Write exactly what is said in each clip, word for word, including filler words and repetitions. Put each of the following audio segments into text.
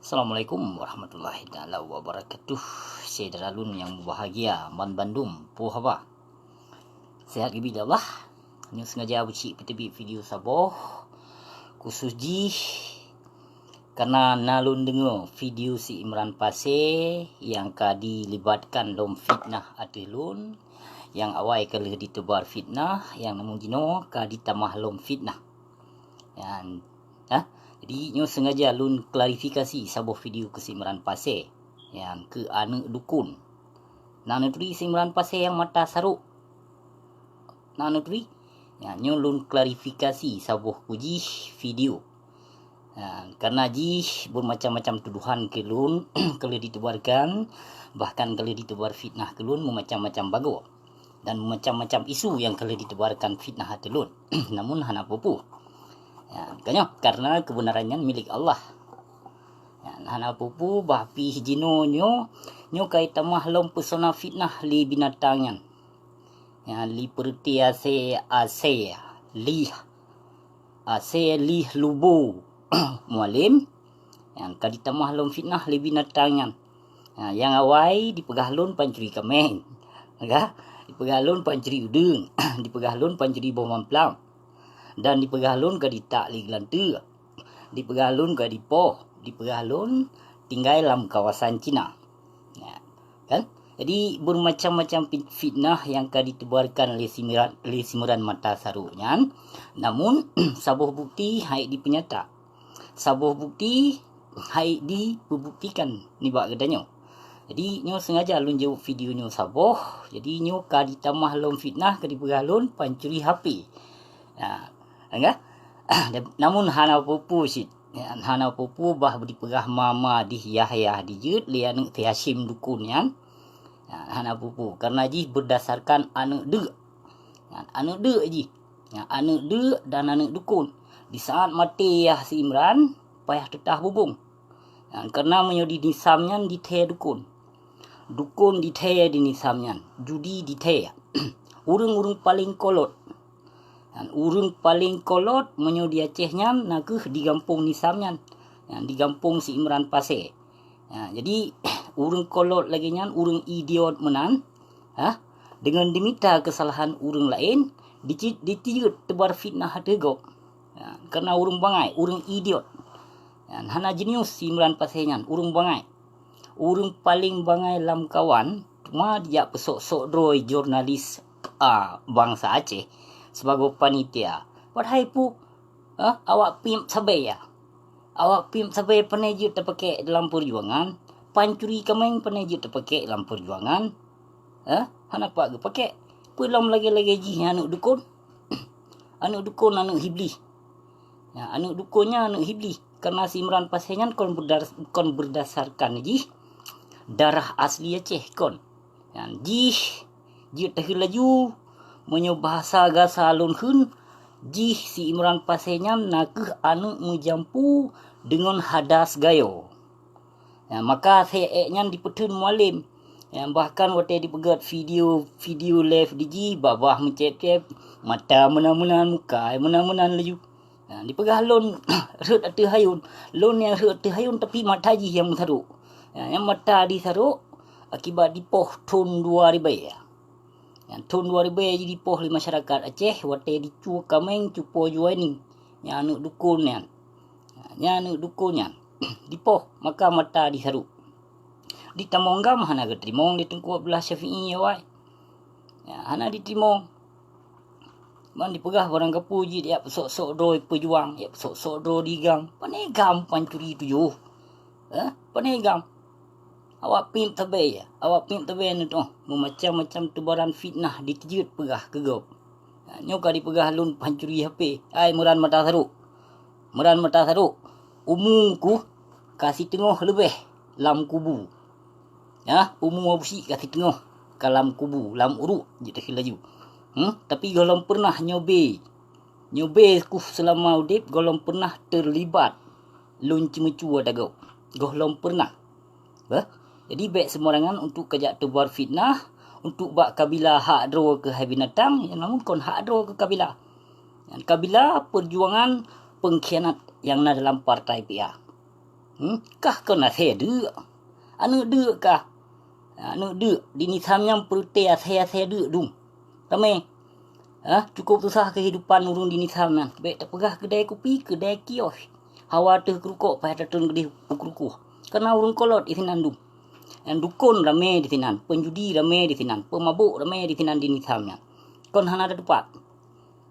Assalamualaikum warahmatullahi taala wabarakatuh. Syedara lôn nyang mubahgia ban bandum, peue haba? Sehat geubi lé Allah. Nyoe sengaja beucit peuteubiet video saboh khusus jih karena na lôn deungoe video si Imran Pasé nyang ka dilibatkan lom fitnah ateueh lôn, nyang awai ka lheueh ditebar fitnah, nyang namun jinoe ka ditamah lom fitnah. Nyan, ha? Jadi nyoe sengaja lôn klarifikasi saboh video keu si Imran Pasé nyang keu aneuëk dukon. Na neuturi si Imran Pasé nyang mata sarok? Na neuturi? Ya, nyoe lôn klarifikasi saboh kujih video. Ha, karena jih bermacam-macam tuduhan keu lôn ka lheueh ditebarkan, bahkan ka lheueh ditebar fitnah keu lôn meumacam-macam bagoe dan meumacam-macam isu nyang ka lheueh ditebarkan fitnah ateueh lôn. Namun hana peue-peue. Ya, makanya karena kebenaran nyan milik Allah. Ya, hana peue-peue bah pih jinoe nyoe, nyoe ka itamah lom peusona fitnah lé binatang nyan. Ya, lé peureuti asée, asée, lih, asée lih lubo mualem, nyang ka ditamah lom fitnah lé binatang nyan. Ha, nyang awai dipeugah lôn pancuri kaméng, ka dipeugah lôn pancuri udeueng, dipeugah lôn pancuri boh mamplam, dan dipeugah lôn ka ditak lé geulanteue, dipeugah lôn ka dipoh, dipeugah lôn tinggai lam kawasan Cina. Ya, kan? Jadi bermacam-macam fit-, fitnah nyang ka ditebarkan lé si Imran, lé si Imran mata sarok nyan, namun saboh bukti hai dipeunyata. Saboh bukti hai dipeubuktikan nibak geutanyoe. Jadi nyoe sengaja lôn jaweueb video nyoe saboh. Jadi nyoe ka ditamah lom fitnah, ka dipeugah lôn pancuri H P. Nah, enggak? Namun hana peue-peue cit. Ya, hana peue-peue bah dipeugah mama dih Yahya dijeuet lé aneuëk si Hashim dukon nyan. Ya, hana peue-peue karena jih berdasarkan aneuëk deuk. Ya, aneuëk deuk jih. Ya, aneuëk deuk dan aneuëk dukon. Di saat maté yah si Imran, payah teutah bubong. Ya, karena meunyoe di nisam nyan dithée dukon. Dukon dithée di nisam nyan, judi dithée. Ureuëng-ureuëng paleng kolot. Dan ureuëng paleng kolot meunyoe di Aceh nyan na kheueh di gampông nisam nyan. Nyan di gampông si Imran Pasé. Ya, jadi ureuëng kolot lagée nyan, ureuëng idiot meunan, ha? Deungon dimita keusalahan ureuëng laén, dicit-, ditiyeuet teubar fitnah ateueh gob. Ya, karena ureuëng bangai, ureuëng idiot. Ya, hana jenius si Imran Pasé nyan, ureuëng bangai. Ureuëng paleng bangai lam kawan, teuma dijak peusok-sok droe jurnalis, a, bansa Aceh sibagoe panitia. Padahai peue, ha, awak piep sabe ya. Awak piep sabe pane jeuet tapakek dalam peujuangan, pancuri kaméng pane jeuet tapakek dalam peujuangan. Ha, hana pat geupakek. Peue lom lagée-lagée jih aneuëk dukon? Aneuëk dukon aneuëk Iblih. Ya, aneuëk dukon nyan aneuëk Iblih. Karena si Imran Pasé nyan kon berdar-, kon berdasarkan jih darah asli Aceh kon. Nyan jih jeuet taheueh laju, meunyoe bahasa gasa lôn kheun, jih si Imran Pasé nyan na kheueh aneuëk meujampu deungon hadas gayo. Ya, maka asée ék nyan dipeutheun mualem. Ya, bahkan watée dipeugét video, video live di jih, babah meucéb-céb, mata meunan-meunan, muka meunan-meunan laju. Ya, dipeugah lôn rhot ateueh ayôn. Lôn nyang rhot ateueh ayôn, tapi mata jih nyang meusarok. Ya, nyang mata disarok akibat dipoh thon dua ribée. Ya. Nyang thon dua ribée jih dipoh lé masyarakat Aceh watée dicue kaméng cupo juai ning. Nyang aneuëk dukon nyan. Ya, nyang aneuëk dukon nyan. Dipoh, maka mata disarok. Ditamong GAM hana geuteurimong lé Teungku Abdullah Syafi'i awai. Ya, hana diteurimong. Man dipeugah barang gapu jih yak peusok-sok droe peujuang, yak peusok-sok droe di GAM. Pane GAM pancuri tujoh? Eh, pane GAM? Awak piep sabe ya, awak piep sabe nyoe toh meumacam-macam teubaran fitnah ditijeuet peugah keu gob. Ha, nyoe ka dipeugah lôn pancuri H P. Ai Imran mata sarok. Imran mata sarok. Umu ku ka siteungoh leubeh lam kubu. Ya, umu Abusyik ka siteungoh ka lam kubu, lam uruk jeuet takheun laju. Hmm, tapi gohlom peureunah nyoe bé. Nyoe bé kuh seulama udeb gohlom peureunah teulibat lôn ceumeucue dagoe. Gohlom peureunah. Beh, jadi bék seumarangan untuk kajak teubar fitnah, untuk bak kabila hak droe keuhai binatang, nyang namun kon hak droe keu kabila. Nyang kabila peujuangan peungkhianat nyang na dalam partai P A. Hmm? Kah kon asèe deuk. Aneuk deuk kah. Aneuk deuk di Nisam nyan peureute asèe-asèe deuk dum. Ramè. Ha? Cukup susah keuhidupan ureuëng di Nisam nyan. Bèk tapeugah keudai kupi, keudai kios. Hawa teuh keurukok payah tatreun keudeh u keurukôh. Karena ureuëng kolot di sinan dum. Nyang dukon ramè di sinan, peunjudi ramè di sinan, peumabôk ramè di sinan di Nisam nyan. Kon hana tatupat.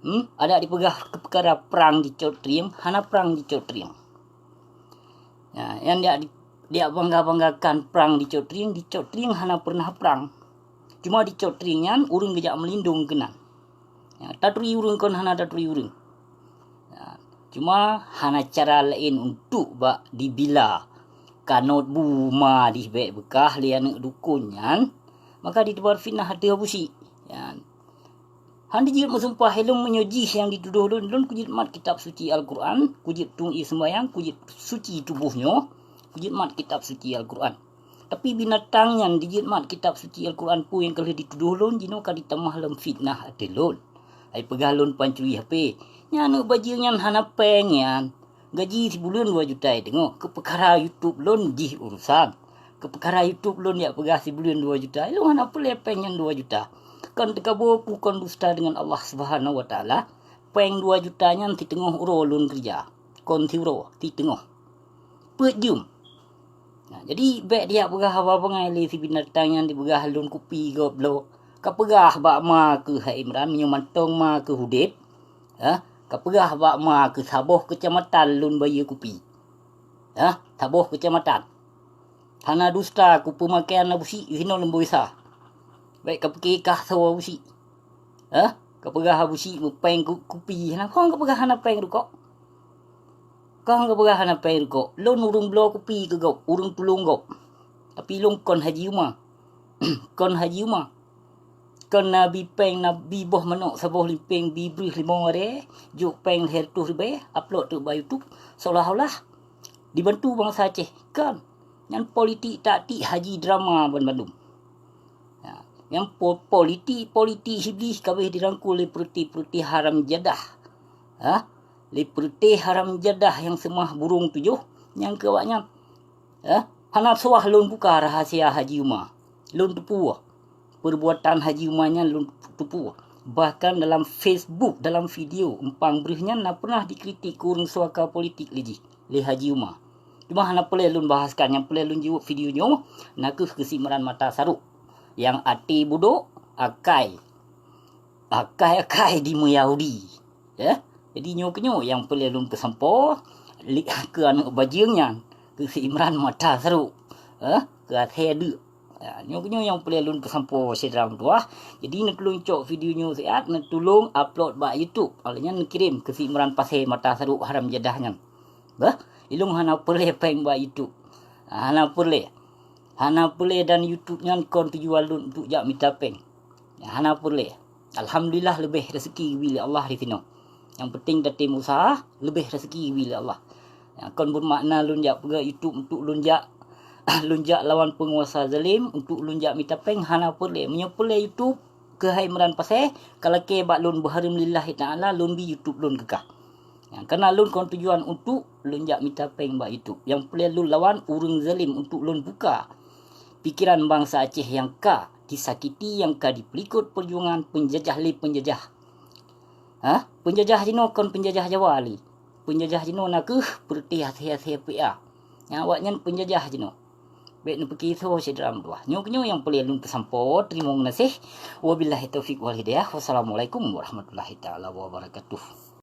Hmm? Adak dipeugah keu peukara prang di Cot Trieng, hana prang di Cot Trieng. Ya, nyang diak, diak bangga-banggakan prang di Cot Trieng, di Cot Trieng hana pernah prang. Cuma di Cot Trieng nyan ureuëng geujak meulindong keunan. Ya, taturi ureuëng kon hana taturi ureuëng. Ya, cuma hana cara laén untuk bak dibila kanot bu ma dih bèk beukah lé aneuk dukon nyan, maka ditebar fitnah ateueh Abusyik. Ya, Han jeuet meusumpah ilôn meunyoe jih nyang ditudoh lôn, lôn kujeuet mat kitab suci Al-Quran, kujeuet tueng ié seumbahyang, kujeuet suci tuboh nyoe, kujeuet mat kitab suci Al-Quran. Tapi binatang nyan jijeuet mat kitab suci Al-Quran peue nyang ka lheueh ditudoh lôn, jinoe ka jitamah lom fitnah ateueh lôn. Hai peugah lôn pancuri H P. Nyan aneuk bajeueng nyan hana péng nyan. Gaji sibuleuen dua juta teungoh, keu peukara YouTube lôn jih urusan. Keu peukara YouTube lôn jak peugah sibuleuen dua juta, lôn hana peureulèe péng nyan dua juta. Kon teukaboe ku kon dusta deungon Allah Subhanahu wa Taala, péng dua juta nyan siteungoh uroe lôn keureuja. Kon siuroe, siteungoh. Peuet jeuem. Nah, jadi bèk dijak peugah haba bangai lé si binatang nyan dipeugah lôn kupi gob bloe. Ka peugah bak ma keuh hai Imran, meunyoe mantong ma keuh udép, ha, ka peugah bak ma keuh saboh keucamatan lôn bayeue kupi. Ha, saboh keucamatan. Hana dusta kupeumakaian Abusyik jinoe leumboi sa. Bèk kapike kah soe Abusyik. Ha, kapeugah Abusyik meupéng ku-, kupi hana, kon kapeugah hana péng rukok. Kon kapeugah hana péng rukok. Lôn ureuëng bloe kupi keu gob, ureuëng tulông gob. Tapi lôn kon Haji Uma. Kon Haji Uma. Kon na bi péng, na bi boh manok saboh limpéng, bi breueh limong aré, jok péng lhèe reutôh ribèe, upload teuk bak YouTube, seolah-olah dibantu bansa Aceh. Kon. Nyan politik taktik haji drama banmandum. Ya, nyang po-, politik-politik Iblih ka abéh dirangkul lé peureute-peureute haram jadah. Ha? Lé peureute haram jadah nyang seumah burông tujoh, nyang keu awaknyan. Eh, hana suah lôn buka rahasia Haji Uma. Lôn teupeue. Perbuatan Haji Uma nyan lôn teupeue. Bahkan dalam Facebook, dalam video Empang Breuh nyan na pernah dikritik keu ureuëng suaka politik lé jih, lé Haji Uma. Cuma hana peureulèe lôn bahaskan, nyang peureulèe lôn jiwoe video nyoe, na kheueh keu si Imran mata sarok. Nyang até budok, akai. Akai-akai di Yahudi. Ya? Jadi nyoe keunyoe nyang peureulèe lôn peusampoe, li-, keu aneuk bajeueng nyan, keu si Imran mata sarok. Eh? Keu asèe deuk. Ya, nyoe keunyoe nyang peureulèe lôn peusampoe syedara meutuwah. Jadi neutulông cok video nyoe siat, neutulông upload bak YouTube. Alèh nyan neukirém keu si Imran Pasè mata sarok haram jadah nyan. Bah, ilôn hana peureulèe péng bak YouTube. Hana peureulèe. Hana peureulèe dan YouTube nyan kon tujuan lôn untuk jak mita péng. Hana peureulèe. Alhamdulillah leubeh rezeki geubri lé Allah disinoe. Nyang penting tatem useuha, leubeh rezeki geubri lé Allah. Nyang kon beumakna lôn jak peugah YouTube untuk lôn jak, lôn jak lawan peunguasa zalim, untuk lôn jak mita péng, hana peureulèe. Meunyoe peureulèe YouTube keuhai Imran Pasè, ka lakèe bak lôn beuhareuem lillahi ta'ala, lôn bi YouTube lôn keu kah. Nyang kana lôn kon tujuan untuk lôn jak mita péng bak YouTube. Nyang peureulèe lôn lawan ureuëng zalim untuk lôn buka pikiran bansa Aceh nyang ka disakiti, nyang ka dipeulikot peujuangan peunjajah lé peunjajah. Ha? Peunjajah jinoe kon peunjajah Jawa lé. Peunjajah jinoe na kheueh peureute asèe-asèe P A. Nyang awaknyan peunjajah jinoe. Bèk neupeukisoe syedara meutuwah. Nyoe keunyoe nyang peureulèe lôn peusampoe. Teurimong geunaséh. Wabillahi taufiq wal hidayah. Wassalamualaikum warahmatullahi taala wabarakatuh.